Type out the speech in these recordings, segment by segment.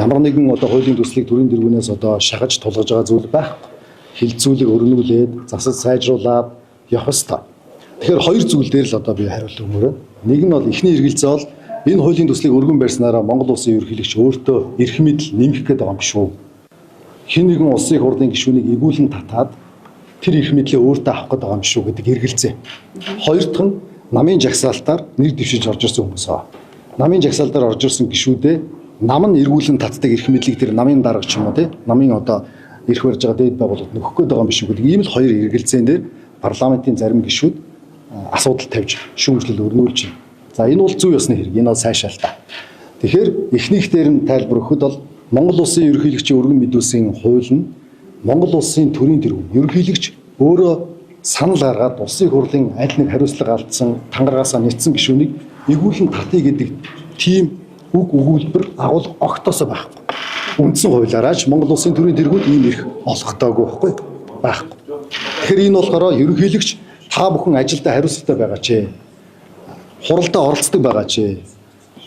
Ямар нэгэн одоо хуулийн төслийг төрийн тэргүүнээс одоо шахаж тулгаж байгаа зүйл байхгүй. Хилцүүлэг өрнүүлээд, засаж сайжруулад явах ёстой. Тэгэхээр хоёр зүйл дээр л одоо би хариулт өгмөр байна. Нэг нь бол эхний эргэлзээ бол энэ хуулийн төслийг өргөн барьснараа Монгол улсын ерөнхийлөгч өөртөө эрх мэдэл нэмэх гээд байгаа юм биш үү? Хэн нэгэн улсын хурлын гишүүнийг эгүүлэн татаад тэр эрх мэдлээ өөртөө авах гээд байгаа юм биш үү гэдэг эргэлзээ. Хоёр дахь нь намын жагсаалтаар нэр дэвшиж орж ирсэн хүмүүс аа. Намын жагсаалтаар орж ирсэн гишүүдээ нам нь эргүүлэн татдаг эрх мэдлийг тэр намын дарга ч юм уу тий намын одоо эрх барьж байгаа дээд байгууллагад нөхөх гээд байгаа юм биш үү гэдэг ийм л хоёр эргэлзээн дээр парламентын зарим гишүүд асуудал тавьж шүүмжлэл өрнүүлж байна. За энэ бол зүй ёсны хэрэг. Энэ бол сайшаалтай. Тэгэхээр эхнийх дээр нь тайлбар өгөхөд бол Монгол улсын ерөнхийлөгчийн өргөн мэдүүлсэн хууль нь Монгол улсын төрийн тэргүүн ерөнхийлөгч өөрөө санал гаргаад улсын хурлын аль нэг хариуцлага алдсан тангаргаасаа нийцсэн гишүүнийг эгүүлэн татъя гэдэг тийм үг өгүүлбэр агуулга огтоосоо байхгүй. Үндсэн хуулиараа ч Монгол улсын төрийн тэргүүнд ийм эрх олгохдоогүй байхгүй байхгүй. Тэгэхээр энэ болохоор ерөнхийлөгч та бүхэн ажилдаа хариуцлагатай байгаа ч хуралдаа оролцдог байгаа ч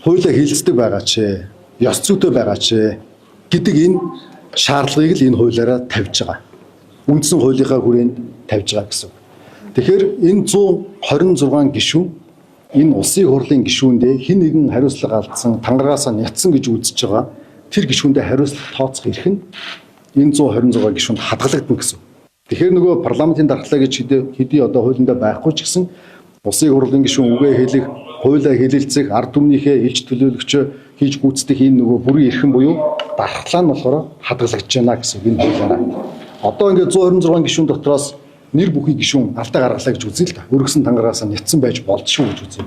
хуулиа хилцдэг байгаа ч ёс зүйтэй байгаа ч гэдэг энэ шаардлагыг л энэ хуулиараа тавьж байгаа. Үндсэн хуулийнхаа хүрээнд тавьж байгаа гэсэн. Тэгэхээр энэ 126 гишүүн энэ улсын хурлын гишүүндээ хэн нэгэн хариуцлага алдсан, тангаргаасаа нятсан гэж үзэж байгаа тэр гишүүндээ хариуцлага тооцох эрх нь энэ 126 гишүүнд хадгалагдана гэсэн. Тэгэхээр нөгөө парламентын дархлаа гэж хэдий одоо хуулиндаа байхгүй ч гэсэн улсын хурлын гишүүн үгээ хэлэх, хуулиа хэлэлцэх, ард түмнийхээ илч төлөөлөгчөө хийж гүйцэтгэх энэ нөгөө бүрийн эрхэн буюу дархлаа нь болохоор хадгалагдаж байна гэсэн энэ хуулиараа. Одоо ингээд 126 гишүүн дотроос нэр бүхий гишүүн алдаа гаргалаа гэж үзье л да. Өргөсөн тангараасаа нятсан байж болдшгүй гэж үзье.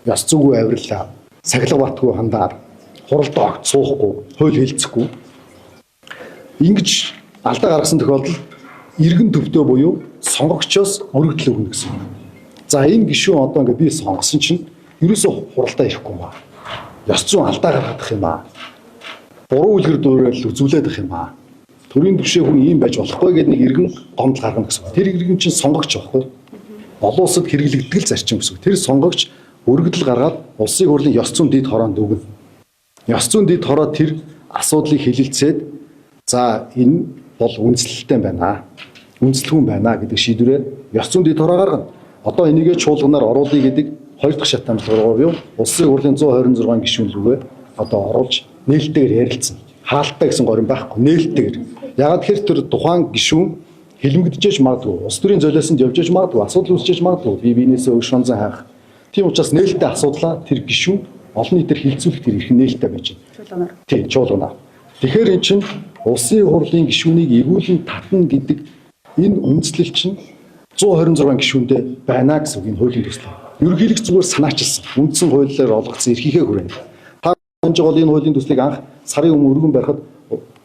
Ёс зүйгүй авирлаа, сахилга батгүй хандаар, хуралдаа огт суухгүй, хууль хэлцэхгүй. Ингэж алдаа гаргасан тохиолдолд иргэн төвдөө буюу сонгогчоос өргөдөл өгнө гэсэн. За энэ гишүүн одоо ингээ би сонгосон чинь ерөөсөө хуралдаа ирэхгүй юм аа. Ёс зүйн алдаа гаргах юм аа. Буруу үлгэр дуурайл үзүүлээд их юм аа. Төрийн түвшээ хүн ийм байж болохгүй гэдэг нэг иргэн гомдол гаргана гэсэн. Тэр иргэн чинь сонгогч байхгүй. Олон улсад хэрэглэгддэг л зарчим гэсэн. Тэр сонгогч өргөдөл гаргаад улсын хурлын ёс зүйн дэд хороонд өгнө. Ёс зүйн дэд хороо тэр асуудлыг хилэлцээд за энэ бол үндэслэлтэй байна. Үндэслэхүүн байна гэдэг шийдвэрээ ёс зүйн дэд хороо гаргана. Одоо энийгээ чуулганаар оруулъя гэдэг хоёр дахь шат амжилтгаар буюу улсын хурлын 126 гишүүн лүгээ одоо оруулж нээлттэйгээр ярилцсан. Хаалттай гэсэн горим байхгүй нээлттэйгээр. Ягаад тэгэхээр тэр тухайн гишүүн хилмигдэж магадгүй, улс төрийн золиосонд явж яж магадгүй, асуудал үүсэж магадгүй, бие биенээсээ өгш онзон хайх. Тийм учраас нээлттэй асуудлаа тэр гишүүн олон нийтээр хилцүүлэх тэр эрх нээлттэй байж байна. Чуулганаар. Тийм, чуулганаар. Тэгэхээр эн чинь улсын хурлын гишүүнийг эгүүлэн татна гэдэг энэ үндслэл чинь 126 гишүүндээ байна гэсэн үг энэ хуулийн төслөө. Ерөнхийлөгч зүгээр санаачилсан. Үндсэн хуулиар олгогдсон эрхийнхээ хүрээнд. Та ханж байгаа энэ хуулийн төслийг анх сарын өмнө өргөн барихад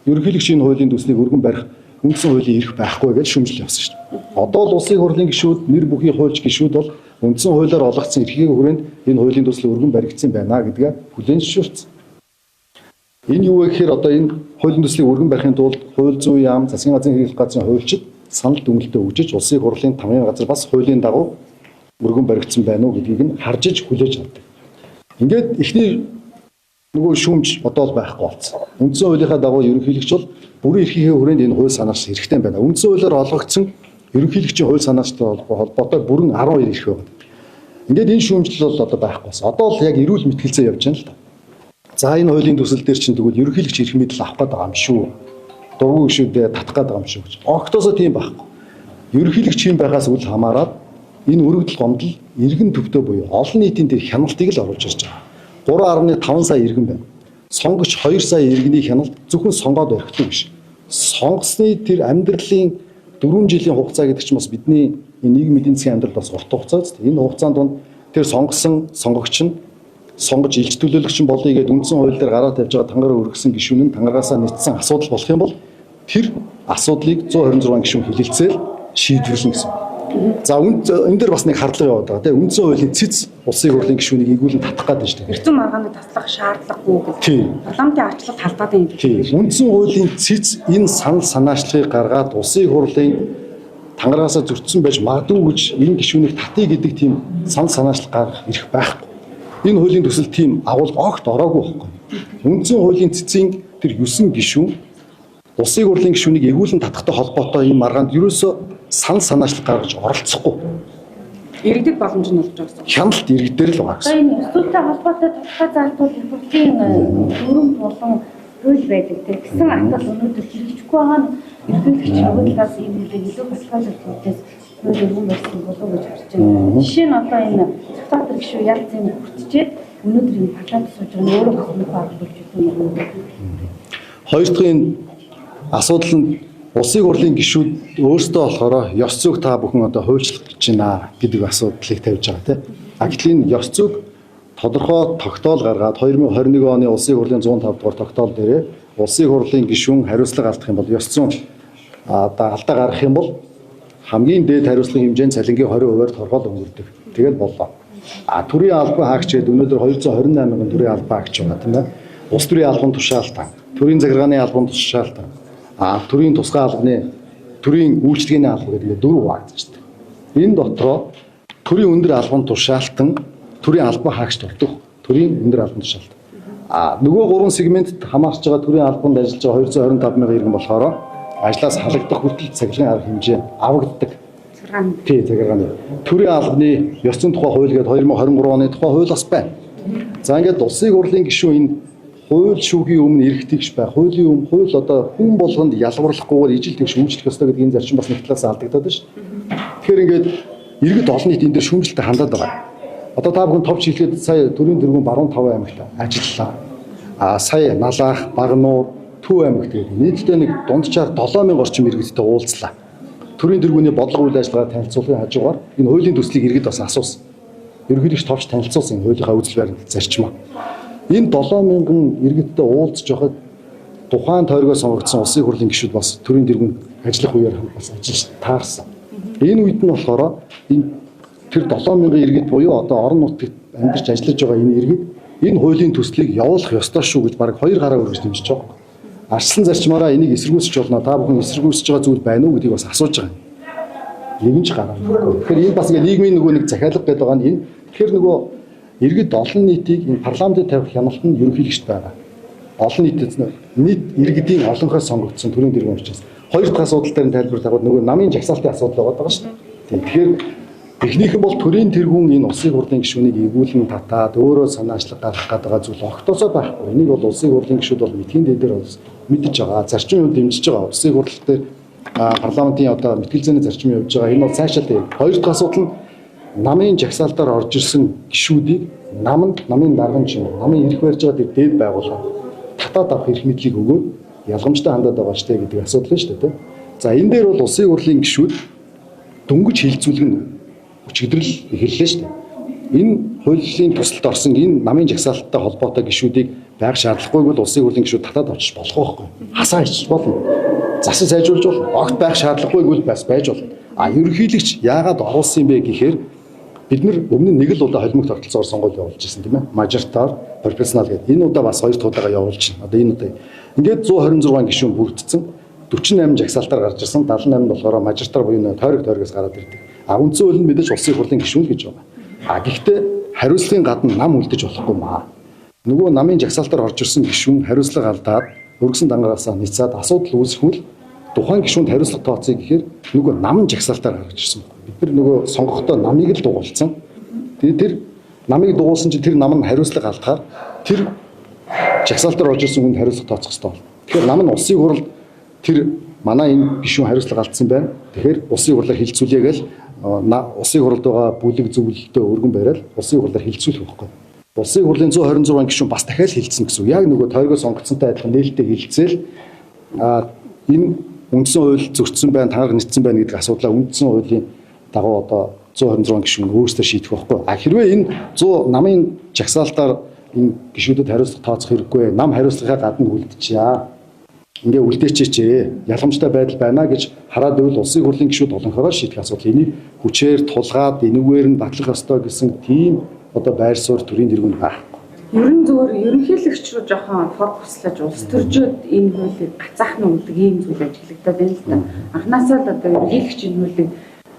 ерөнхийлөгч энэ хуулийн төслийг өргөн барих үндсэн хуулийн эрх байхгүй гэж шүүмжил явсан шүү дээ. Одоо л улсын хурлын гишүүд, нэр бүхий хуульч гишүүд бол үндсэн хуулиар олгогдсон эрхийнхээ хүрээнд энэ хуулийн төсөл өргөн баригдсан байна гэдгээ хүлээн зөвшөөрсөн. Энэ юу вэ гэхээр одоо энэ хуулийн төслийг өргөн барихын тулд хууль зүйн яам, засгийн газрын хэрэглэх газрын хуульчид санал дүгнэлтээ өгжиж улсын хурлын тамгын газар бас хуулийн дагуу өргөн баригдсан байна уу гэдгийг нь харж иж хүлээж авдаг. Ингээд эхний нөгөө шүүмж одоо л байхгүй болсон. Үндсэн хуулийнхаа дагуу ерөнхийлөгч бол бүрэн эрхийнхээ хүрээнд энэ хууль санаачлах эрхтэй байна. Үндсэн хуулиар олгогдсон ерөнхийлөгчийн хууль санаачлалтай холбоотой бүрэн 12 эрх байна. Ингээд энэ шүүмжлэл бол одоо байхгүй болсон. Одоо л яг эрүүл мэтгэлцээ явж байна л да. За энэ хуулийн төсөл дээр чинь тэгвэл ерөнхийлөгч эрх мэдэл авах гээд байгаа юм шүү. Дургүй гişүүдээ татах гээд байгаа юм шүү гэж. Огтоосоо тийм байхгүй. Ерөнхийлөгч юм байхаас үл хамааран энэ өргөдөл гомдол иргэн төвдөө буюу олон нийтийн тэр хяналтыг л оруулж ирж байгаа. 3.5 сая иргэн байна. Сонгогч 2 сая иргэний хяналт зөвхөн сонгоод орхидог биш. Сонгосны тэр амьдралын 4 жилийн хугацаа гэдэг чинь бас бидний энэ нийгэм эдийн засгийн амьдрал бас урт хугацаа биз дээ. Энэ хугацаанд донд тэр сонгосон сонгогч нь сонгож илч төлөөлөгч нь болъё гэдээ үндсэн хууль дээр гараа тавьж байгаа тангараа өргөсөн гишүүн нь тангараасаа нийцсэн асуудал болох юм бол тэр асуудлыг 126 гишүүн хилэлцээл шийдвэрлэнэ гэсэн. За энэ дээр бас нэг хардлага яваад байгаа тийм үндсэн хуулийн цэц улсын хурлын гишүүнийг эгүүлэн татах гэдэг нь шүү дээ. Эрт зүйн маргааны таслах шаардлагагүй гэж. Тийм. Парламентын арчлалт халдаад байна Тийм. гэж. Үндсэн хуулийн цэц энэ санал санаачлагыг гаргаад улсын хурлын тангараасаа зөрчсөн байж магадгүй гэж энэ гишүүнийг татъя гэдэг тийм санал санаачлал гаргах эрх байхгүй. Энэ хуулийн төсөл тийм агуулга огт ороогүй байхгүй. Үндсэн хуулийн цэцийн тэр 9 гишүүн улсын хурлын гишүүнийг эргүүлэн татахтай холбоотой энэ маргаанд ерөөсөө санал санаачлал гаргаж оролцохгүй. Иргэдэд боломж нь болж байгаа гэсэн. Хяналт иргэдээр л байгаа гэсэн. Одоо энэ ёс зүйтэй холбоотой тодорхой заалтууд их хурлын дүрэм болон хууль байдаг. Тэгсэн атал өнөөдөр хэрэгжихгүй байгаа нь ерөнхийлөгч нөгөө талаас ийм хэлийг илүү баталгаажуулах үүднээс хууль өргөн барьсан болов уу гэж харж байна. Жишээ нь одоо энэ Сүхбаатар гишүүн ял зэм хүртчихэд өнөөдөр энэ парламент сууж байгаа нь өөрөө бас мөх арга болж исэн юм уу? Хоёр дахь энэ асуудал нь улсын хурлын гишүүд өөрсдөө болохоор ёс зүйг та бүхэн одоо хуульчлах гэж байна гэдэг асуудлыг тавьж байгаа тийм. А гэтэл энэ ёс зүйг тодорхой тогтоол гаргаад 2021 оны улсын хурлын 105 дугаар тогтоол дээрээ улсын хурлын гишүүн хариуцлага алдах юм бол ёс зүйн одоо алдаа гаргах юм бол хамгийн дээд хариуцлагын хэмжээнд цалингийн 20%-аар торгоол өнгөрдөг. Тэгэл боллоо. А төрийн албан хаагч гэдэг өнөөдөр 228 мянган төрийн албан хаагч байгаа тийм ээ. Улс төрийн албан тушаалтан, төрийн захиргааны албан тушаалтан, а төрийн тусгай албаны, төрийн үйлчилгээний алба гэдэг дөрөв хуваагдчихдаг. Энэ дотроо төрийн өндөр албан тушаалтан, төрийн албан хаагчд ордог. Төрийн өндөр албан тушаалтан. А нөгөө гурван сегментэд хамаарч байгаа төрийн албанд ажиллаж байгаа 225 мянган иргэн болохоор ажлаас халагдах хүртэл цахилгаан арга хэмжээ авагддаг. Тий, захиргааны. Төрийн албаны ёс зүйн тухай хууль гээд 2023 оны тухай хууль бас байна. За ингээд улсын хурлын гишүүн энэ хууль шүүхийн өмнө эрх тэгш бай. Хуулийн өмнө хууль одоо хүн болгонд ялгаварлахгүйгээр ижил тэгш үйлчлэх ёстой гэдэг энэ зарчим бас нэг талаас алдагдаад байна шүү дээ. Тэгэхээр ингээд иргэд олон нийт энэ дээр шүүмжлэлтэй хандаад байгаа. Одоо та бүхэн товч хэлэхэд сая төрийн дөрвөн баруун 5 аймагт ажиллалаа. А сая Налаах, Багнуур, Төв аймагт гэдэг нийтдээ нэг дунджаар 7000 орчим иргэдтэй уулзлаа. Төрийн дөрвөний бодлого үйл ажиллагаа танилцуулгын хажуугаар энэ хуулийн төслийг иргэд бас асуусан. Ерөнхийлөгч товч танилцуулсан энэ хуулийнхаа үзэл баримт зарчмаа. Энэ 7000 иргэдтэй уулзж байхад тухайн тойргоо сонгогдсон улсын хурлын гишүүд бас төрийн дэргэнд ажиллах үеэр бас ажиллаж таарсан. Энэ үед нь болохоор энэ тэр 7000 иргэд буюу одоо орон нутагт амьдарч ажиллаж байгаа энэ иргэд энэ хуулийн төслийг явуулах ёстой шүү гэж бараг хоёр гараа өргөж дэмжиж байгаа. Арчлан зарчмаараа энийг эсэргүүцэж болно. Та бүхэн эсэргүүцэж байгаа зүйл байна уу гэдгийг бас асууж байгаа юм. Нэгэн ч гараа өргөхгүй. Тэгэхээр энэ бас ингээ нийгмийн нөгөө нэг захиалга гэдэг байгаа нь энэ. Тэгэхээр нөгөө иргэд олон нийтийг энэ парламентод тавих хяналт нь ерөнхийлөгчд байгаа. Олон нийтэд нийт иргэдийн олонхоос сонгогдсон төрийн дэргэм учраас. Хоёр дахь асуудал дээр нь тайлбар тавиад нөгөө намын жагсаалтын асуудал байгаа шүү дээ. Тэгэхээр эхнийх нь бол төрийн тэргүүн энэ улсын хурлын гишүүнийг эргүүлэн татаад өөрөө санаачлаг гаргах гэдэг байгаа зүйл огтосоо байхгүй. Энийг бол улсын хурлын гишүүд бол мэдхийн дээр мэдж байгаа. Зарчим юу дэмжиж байгаа. Улсын хурал дээр парламентын одоо мэтгэлзээний зарчим явж байгаа. Энэ бол цаашаалтай. Хоёр дахь асуудал нь намын жагсаалтаар орж ирсэн гишүүдийг наманд намын дарган ч юм уу намын эрх барьж байгаа тэр дээд байгууллага татаад авах эрх мэдлийг өгөөд ялгамжтай хандаад байгаа штэ гэдэг асуудал нь штэ тий. За энэ дээр бол улсын хурлын гишүүд дөнгөж хилцүүлэг нь өчигдрэл эхэллээ штэ. Энэ хуулийн төсөлд орсон энэ намын жагсаалттай холбоотой гишүүдийг байх шаардлагагүйг бол улсын хурлын гишүүд татаад авчиж болох байхгүй. Хасаа хийчих болно. Засан сайжруулж болно. Огт байх шаардлагагүйг бол бас байж болно. А ерөнхийлөгч яагаад оруулсан юм бэ гэхээр бид нар өмнө нь нэг л удаа холимогт оролцоогоор сонгуул явуулж ирсэн тийм ээ. Мажоритар, пропорционал гэдэг. Энэ удаа бас хоёр дахь удаага явуулж байна. Одоо энэ удаа ингээд 126 гишүүн бүрдсэн. 48 жагсаалтаар гарч ирсэн. 78 нь болохоор мажоритар буюу тойрог тойрогоос гараад ирдэг. А үндсэн хууль нь мэдээж улсын хурлын гишүүн л гэж байгаа. А гэхдээ хариуцлагын гадна нам үлдэж болохгүй маа. Нөгөө намын жагсаалтаар орж ирсэн гишүүн хариуцлага алдаад өргөсөн дангараасаа ницаад асуудал үүсэхүүл тухайн гишүүнд хариуцлага тооцъё гэхээр нөгөө нам жагсаалтаар гарч ирсэн. Бид нар нөгөө сонгохдоо намыг л дугуулсан. Тэгээд тэр намыг дугуулсан чинь тэр нам нь хариуцлага алдахаар тэр жагсаалтаар орж ирсэн хүнд хариуцлага тооцох хэрэгтэй болно. Тэгэхээр нам нь улсын хурлд тэр манай энэ гишүүн хариуцлага алдсан байна. Тэгэхээр улсын хурлаар хилцүүлье гээл улсын хурлд байгаа бүлэг зөвлөлтөө өргөн бариад улсын хурлаар хилцүүлэх байхгүй. Улсын хурлын 126 гишүүн бас дахиад хилцсэн гэсэн үг. Яг нөгөө тойргоо сонгогдсонтой адилхан нээлттэй хилцээл энэ үндсэн хууль зөрчсөн байна, тангараг нийцсэн байна гэдэг асуудлаа үндсэн хуулийн дагуу одоо 126 гишүүн өөрсдөө шийдэх байхгүй. А хэрвээ энэ 100 намын жагсаалтаар энэ гишүүдэд хариуцлага тооцох хэрэггүй, нам хариуцлагаа гадна үлдчихье. Ингээ үлдээчээч ялгамжтай байдал байна гэж хараад байвал улсын хурлын гишүүд олонхороо шийдэх асуудал. Энийг хүчээр тулгаад энүүгээр нь батлах ёстой гэсэн тийм одоо байр суурь төрийн дэргэнд байхгүй. Ер нь зөвөр ерөнхийлөгч рүү жоохон фокуслаж улс төржөөд энэ хуулийг гацаах нь гэдэг ийм зүйл ажиглагдаад байна л да. Анхнаасаа л одоо ерөнхийлөгч энэ хуулийг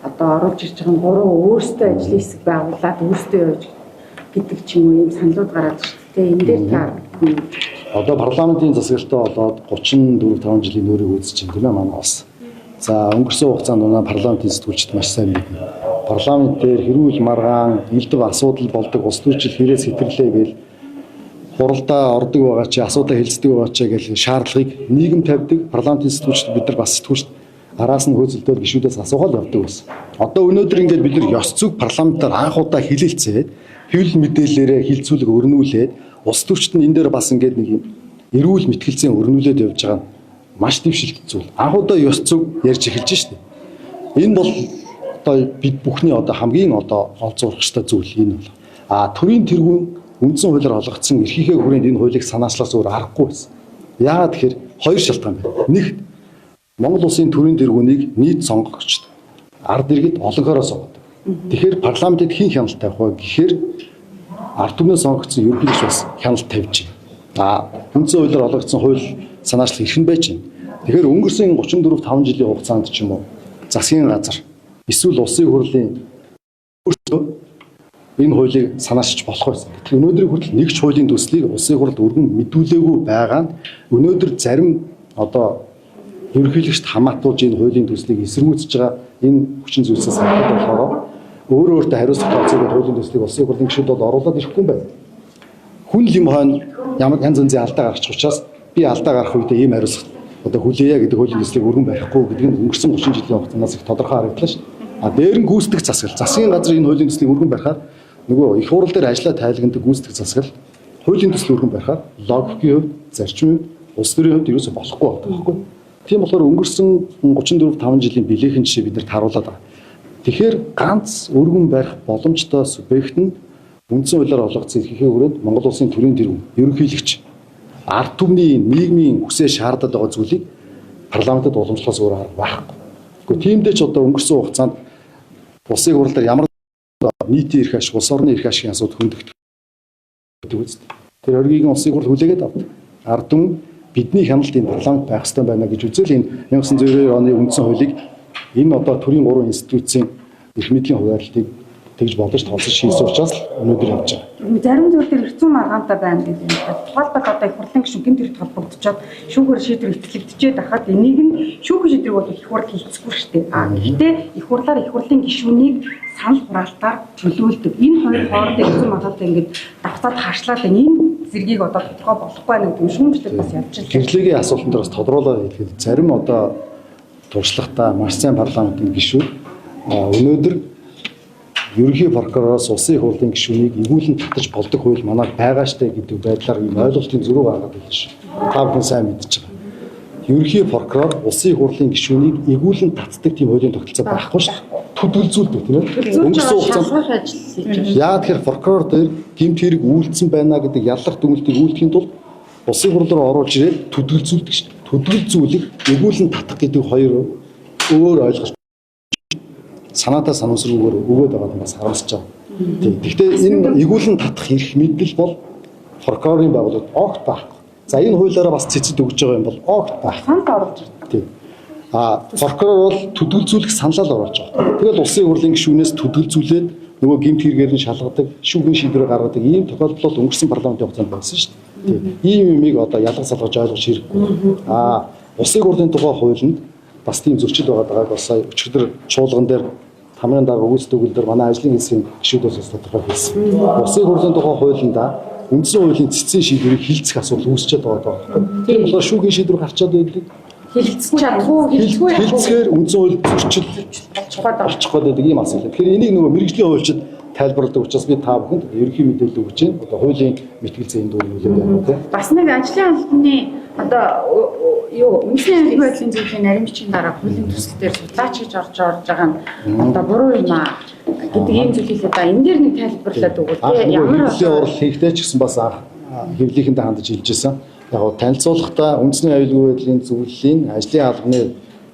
одоо оруулж ирж байгаа нь гурван өөрсдөө ажлын хэсэг байгуулад өөрсдөө явж гэдэг ч юм уу ийм саналууд гараад шүү дээ. Энэ дээр та Одоо парламентын засаглалтай болоод 34-5 жилийн нүүрийг үзэж байна, тийм манай улс. За өнгөрсөн хугацаанд манай парламентын сэтгүүлчид маш сайн мэднэ. Парламент дээр хэрүүл маргаан, элдв асуудал болдог, улс төрчил хэрээс хэтэрлээ гээл хуралдаа ордог байгаа чи, асуудал хэлцдэг байгаа чи гэл шаардлагыг нийгэм тавьдаг. Парламентын сэтгүүлчид бид нар бас сэтгүүлчид араас нь хөөцөлдөөл гишүүдээс асуухал явдаг байсан. Одоо өнөөдөр ингээд бид нар ёс зүйг парламентаар анх удаа хилэлцээд, хэвлэл мэдээллээрээ хилцүүлэг өрнүүлээд, улс төрчид нь энэ дээр бас ингээд нэг юм эрүүл мэтгэлцэн өрнүүлээд явж байгаа нь маш дэвшилт зүйл. Анх удаа ёс зүйг ярьж эхэлж шдээ. Энэ бол одоо бид бүхний одоо хамгийн одоо олзуурах ёстой зүйл энэ бол. А төрийн тэргүүн үндсэн хуулиар олгогдсон эрхийнхээ хүрээнд энэ хуулийг санаачлаас өөр аргагүй байсан. Яагаад тэгэхээр хоёр шалтгаан байна. Нэгт, Монгол улсын төрийн тэргүүнийг нийт сонгогчд ард иргэд олонхоороо сонгодог. Тэгэхээр парламентэд хэн хяналт тавих вэ гэхээр ард түмнээс сонгогдсон ерөнхийлөгч бас хяналт тавьж байна. А үндсэн хуулиар олгогдсон хууль санаачлах эрх нь байж байна. Тэгэхээр өнгөрсөн 34-5 жилийн хугацаанд ч юм уу засгийн газар эсвэл улсын хурлын өөрсдөө энэ хуулийг санаачилж болох байсан. Тэгэхээр өнөөдрийн хүртэл нэг ч хуулийн төслийг улсын хурлд өргөн мэдүүлээгүй байгаа нь өнөөдөр зарим одоо ерөнхийлөгчд хамаатуулж энэ хуулийн төслийг эсэргүүцэж байгаа энэ хүчин зүйлсээс харахад болохоор өөрөө өөртөө хариуцлага тооцоог хуулийн төслийг улсын хурлын гишүүд бол оруулаад ирэхгүй юм байна. Хүн л юм хойно ямар янз янзын алдаа гарчих учраас би алдаа гарах үедээ ийм хариуцлага одоо хүлээе гэдэг хуулийн төслийг өргөн барихгүй гэдэг нь өнгөрсөн 30 жилийн хугацаанаас их тодорхой харагдлаа шүү дээ. А дээр нь гүйцэтгэх засаглал. Засгийн газар энэ хуулийн төслийг өргөн барихаар нөгөө их хурал дээр ажиллаа тайлгандаг гүйцэтгэх засаглал хуулийн төсөл өргөн барихаар логикийн хувьд, зарчмын хувьд, улс төрийн хувьд ерөөсөй болохгүй байдаг байхгүй. Тийм болохоор өнгөрсөн 34-5 жилийн билээхэн жишээ бид нарт харуулад байгаа. Тэгэхээр ганц өргөн барих боломжтой субъект нь үндсэн хуулиар олгогдсон эрхийнхээ хүрээнд Монгол улсын төрийн тэргүүн, ерөнхийлөгч, ард түмний нийгмийн хүсээ шаардаад байгаа зүйлийг парламентэд уламжлахаас өөр арга байхгүй. Гэхдээ тиймдээ ч одоо өнгөрсөн хугацаанд улсын хурал дээр ямар нийтийн эрх ашиг, улс орны эрх ашигын асуудал хөндөгдөх гэдэг үст. Тэр оргигийн улсын хурал хүлээгээд авдаг. Ард түмэн бидний хяналт энэ парламент байх ёстой байна гэж үзэл энэ 1992 оны үндсэн хуулийг энэ одоо төрийн гурван институцийн эрх мэдлийн хуваарлтыг тэгж бодож тооцож хийсэн учраас л өнөөдөр явж байгаа. Зарим зүйл дээр эрцүү маргаантай байна гэдэг юм. Тухайлбал одоо их хурлын гишүүн гэмт хэрэг холбогдчиход шүүхээр шийдвэр итгэгдчихэд байхад энийг нь шүүхийн шийдвэрийг бол их хурл хийцгүй шүү дээ. А гэхдээ их хурлаар их хурлын гишүүнийг санал хураалтаар чөлөөлдөг. Энэ хоёр хоорондоо эрцүү маргаантай ингээд давтаад хаашлаад байна. Энэ зэргийг одоо тодорхой болохгүй байна гэдэг нь шүүмжлэл бас явж байна. Гэрлэгийн асуултан дээр бас тодруулаад хэлэхэд зарим одоо туршлагатай маш сайн парламентын гишүүд өнөөдөр ерөнхий прокуророос улсын их хурлын гишүүнийг эргүүлэн татаж болдог хууль манайд байгаа штэ гэдэг байдлаар ийм ойлголтын зөрүү гаргаад хэлж шээ. Та бүхэн сайн мэдж байгаа. Ерөнхий прокурор улсын их хурлын гишүүнийг эргүүлэн татдаг тийм хуулийн тогтолцоо байхгүй шүү. Төдөлзүүлдэг тийм ээ. Өнгөрсөн хугацаанд ажил хийж байгаа. Яа тэгэхээр прокурор дээр гэмт хэрэг үйлдсэн байна гэдэг яллах дүгнэлтийг үйлдэхийн тулд улсын хурл руу оруулж ирээд төдөлзүүлдэг шүү. Төдөлзүүлэх, эргүүлэн татах гэдэг хоёр өөр ойлголт санаатай санамсаргүйгээр өгөөд байгаа нь бас харамсаж байгаа. Тийм. Гэхдээ энэ эргүүлэн татах эрх мэдэл бол прокурорын байгууллагад огт байхгүй. За энэ хуулиараа бас цэцэд өгж байгаа юм бол огт байхгүй. Санал оруулж ирдэг. Тийм. А прокурор бол төдөлзүүлэх саналал оруулж байгаа. Тэгэл улсын хурлын гишүүнээс төдөлзүүлээд нөгөө гэмт хэрэгээр нь шалгадаг, шүүхийн шийдвэр гаргадаг ийм тохиолдол бол өнгөрсөн парламентын хугацаанд байсан шүү дээ. Тийм. Ийм юмыг одоо ялга салгаж ойлгож хэрэггүй. А улсын хурлын тухай хуулинд бас тийм зөрчил байгааг бас сая өчигдөр чуулган дээр тамрын дарга өгөөсдөг дээр манай ажлын хэсгийн гишүүдээс бас тодорхой хэлсэн. Улсын хурлын тухай хуулиндаа үндсэн хуулийн цэцэн шийдвэрийг хилцэх асуудал үүсчээд байгаа байхгүй. Тийм болохоор шүүхийн шийдвэр гарчаад байдаг. Хилцэх чадахгүй, хилцэхгүй хилцэхээр үндсэн хууль зөрчил болчих гээд байдаг ийм асуудал. Тэгэхээр энийг нөгөө мэргэжлийн хуульчид тайлбарладаг учраас би та бүхэнд ерөнхий мэдээлэл өгч байна. Одоо хуулийн мэтгэлцээ энэ дүүрэн үлээд байна тийм. Бас нэг ажлын албаны одоо юу үндэсний аюулгүй байдлын зөвлөлийн нарийн бичгийн дараа хуулийн төсөл дээр судлаач гэж орж байгаа нь одоо буруу юм аа гэдэг ийм зүйл хэлээ да. Энэ дээр нэг тайлбарлаад өгвөл тийм ямар хэвлэлийн урал хийхдээ ч гэсэн бас анх хэвлийнхэнтэй хандаж хэлж байсан. Яг гоо танилцуулахдаа үндэсний аюулгүй байдлын зөвлөлийн ажлын албаны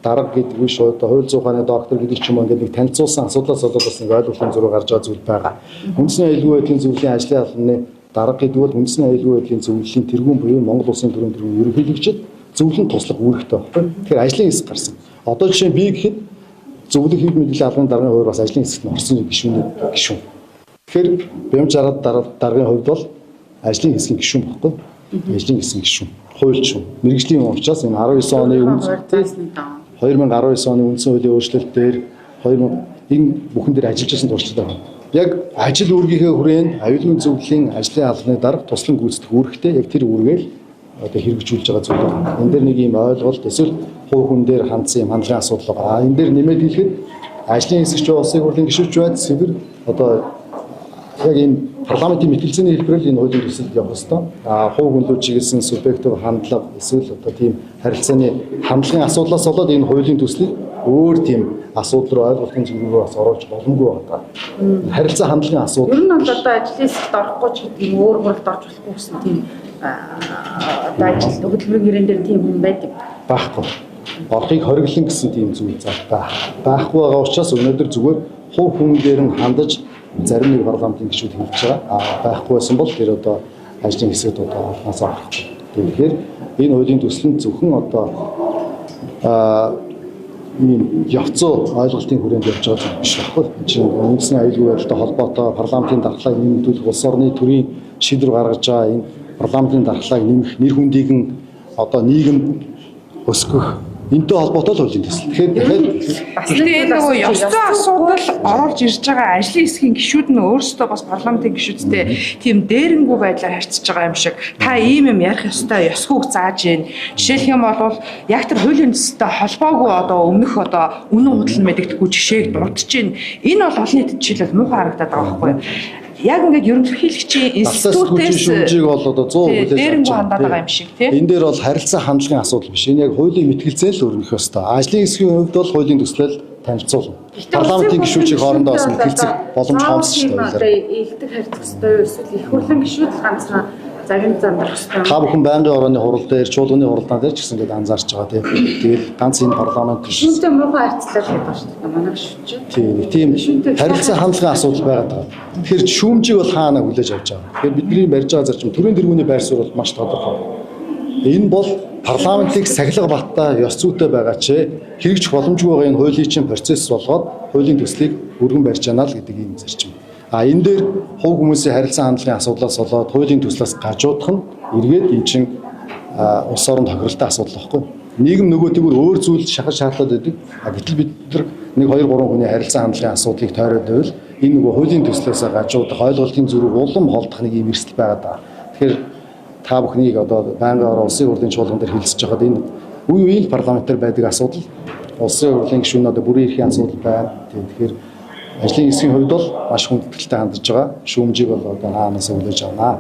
дарга гэдэг биш одоо хууль зүйн ухааны доктор гэдэг ч юм уу ингээд нэг танилцуулсан асуудлаас болоод бас нэг ойлголтын зөрүү гарч байгаа зүйл байгаа. Үндэсний аюулгүй байдлын зөвлөлийн ажлын албаны дарга гэдэг бол үндэсний аюулгүй байдлын зөвлөлийн тэргүүн буюу Монгол улсын төрийн тэргүүн ерөнхийлөгчид зөвлөн туслах үүрэгтэй байхгүй. Тэгэхээр ажлын хэсэг гарсан. Одоо жишээ нь би гэхэд зөвлөх хэв мэдээллийн албаны даргын хувьд бас ажлын хэсэгт нь орсон гишүүн гишүүн. Тэгэхээр Бямж арга даргын хувьд бол ажлын хэсгийн гишүүн байхгүй. Ажлын хэсгийн гишүүн, хуульч шүү. Мэргэжлийн юм учраас энэ 19 оны 2019 оны үндсэн хуулийн өөрчлөлт дээр 2000 энэ бүхэн дээр ажиллаж байсан туршлага байна. Яг ажил үүргийнхээ хүрээнд аюулгүй зөвлөлийн ажлын албаны дарга туслан гүйцэтгэх үүрэгтэй яг тэр үүргээл одоо хэрэгжүүлж байгаа зүйл байна. Энэ дээр нэг юм ойлголт эсвэл хувь хүн дээр хандсан юм хандлагын асуудал байгаа. Энэ дээр нэмээд хэлэхэд ажлын хэсэгч улсын хурлын гишүүнч байд цэвэр одоо яг энэ парламентын мэтгэлцээний хэлбэрээр энэ хуулийн төсөлд явах ёстой. А хувь хүн рүү чиглэсэн субъектив хандлага эсвэл одоо тийм харилцааны хандлагын асуудлаас болоод энэ хуулийн төслийг өөр тийм асуудал руу ойлголтын зүгрүү бас оруулж боломгүй байгаа. Харилцаа хандлагын асуудал. Ер нь бол одоо ажлын хэсэгт орохгүй ч гэдэг юм өөр хуралд орж болохгүй гэсэн тийм одоо ажил хөдөлмөрийн гэрээн дээр тийм хүн байдаг. Байхгүй. Орохыг хориглон гэсэн тийм зүйл зал байхгүй байгаа учраас өнөөдөр зүгээр хувь хүн дээр нь хандаж зарим нэг парламентын гишүүд хэлж байгаа. А байхгүй байсан бол тэр одоо ажлын хэсэгт одоо орохоос орохгүй. Тэгэхээр энэ хуулийн төсөл нь зөвхөн одоо ийм явцуу ойлголтын хүрээнд явж байгаа зүйл биш байхгүй. Чинь үндэсний аюулгүй байдалтай холбоотой парламентын дархлааг нэмэгдүүлэх улс орны төрийн шийдвэр гаргаж байгаа энэ парламентын дархлааг нэмэх нэр хүндийг нь одоо нийгэм өсгөх энтэй холбоотой л хуулийн төсөл. Тэгэхээр тэгэхээр энэ нөгөө ёс зүйн асуудал оруулж ирж байгаа ажлын хэсгийн гишүүд нь өөрсдөө бас парламентын гишүүдтэй тийм дээрэнгүй байдлаар харьцаж байгаа юм шиг та ийм юм ярих ёстой, ёсгүйг зааж гин. Жишээлх юм бол яг тэр хуулийн төсөлтэй холбоогүй одоо өмнөх одоо үнэн худал нь мэдэгдэхгүй жишээг дурдж гин. Энэ бол олон нийтэд жишээлбэл муухай харагдаад байгаа байхгүй юу? Яг ингээд ерөнхийлөгчийн институтээс шүүмжийг бол одоо 100% хүлээж авч хандаад байгаа юм шиг тийм. Энэ дээр бол харилцаа хандлагын асуудал биш. Энэ яг хуулийн мэтгэлцээ л өрнөх ёстой. Ажлын хэсгийн хувьд бол хуулийн төслөл танилцуулна. Парламентын гишүүчийн хоорондоо бас мэтгэлцэх боломж хомсож шүү дээ. Илтгэх харьцах ёстой юу? Эсвэл их хурлын гишүүд л ганцхан загин зандрах ёстой. Та бүхэн байнгын орооны хурал дээр, чуулганы хуралдаан дээр ч гэсэн ингээд анзаарч байгаа тийм. Тэгэл ганц энэ парламент биш. Шүүнтэй муухай харьцлаа л гэдэг байна шүү дээ. Манай гишүүд чинь. Тийм. Тийм харилцаа хандлагын асуудал байгаад байгаа. Тэгэхээр шүүмжийг бол хаана хүлээж авч байгаа. Тэгэхээр бидний барьж байгаа зарчим төрийн тэргүүний байр суурь бол маш тодорхой. Энэ бол парламентыг сахилга баттай ёс зүйтэй байгаа ч хэрэгжих боломжгүй байгаа энэ хуулийн чинь процесс болгоод хуулийн төслийг өргөн барьж яана л гэдэг ийм зарчим. А энэ дээр хувь хүмүүсийн харилцан хандлагын асуудлаас болоод хуулийн төслөөс гажуудах нь эргээд эн чинь улс орон тохиролтой асуудал байхгүй. Нийгэм нөгөө тэгвэр өөр зүйл шахаж шаардлаад байдаг. А гэтэл бид нар 1 2 3 хүний харилцан хандлагын асуудлыг тойроод байвал энэ нөгөө хуулийн төслөөс гажуудах, ойлголтын зүрх улам холдох нэг ийм эрсдэл байгаа даа. Тэгэхээр та бүхнийг одоо байнгын ороо улсын хурлын чуулган дээр хэлцэж байхад энэ үе үеийн парламентаар байдаг асуудал улсын хурлын гишүүн одоо бүрийн эрхийн асуудал байна. Тэгэхээр ажлын хэсгийн хувьд бол маш хүндэтгэлтэй хандж байгаа. Шүүмжийг бол одоо хаанаас хүлээж авна.